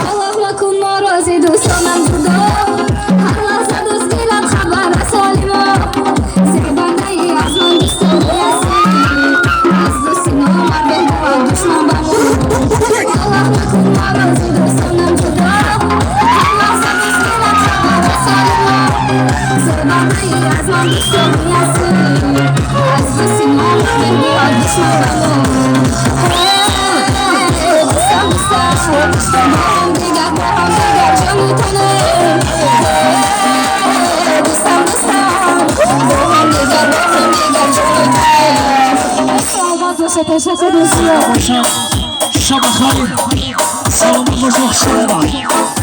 Аллоҳ макун моро зи дӯстонам ҷудо, ҳар лаҳза дӯст гирад хабар аз ҳоли мо. Зебандаи аз ман дӯстони ҳастӣ, аз дӯсти номард беҳ душман ба мо. Аллоҳ макун моро зи дӯстонам ҷудо, ҳар лаҳза дӯст гирад хабар аз ҳоли мо. Зебандаи аз ман дӯстони ҳастӣ, аз дӯсти номард беҳ душман ба мо. Дӯстам, дӯстам, бо ҳам дигар, бо ҳам дигар ҷону танем. Дӯстам, дӯстам, бо ҳам дигар, бо ҳам дигар ҷону танем. Саломат бошед, ташаккур зиёд. Бошад, шаба хайр, саломат бошед, хуш омад.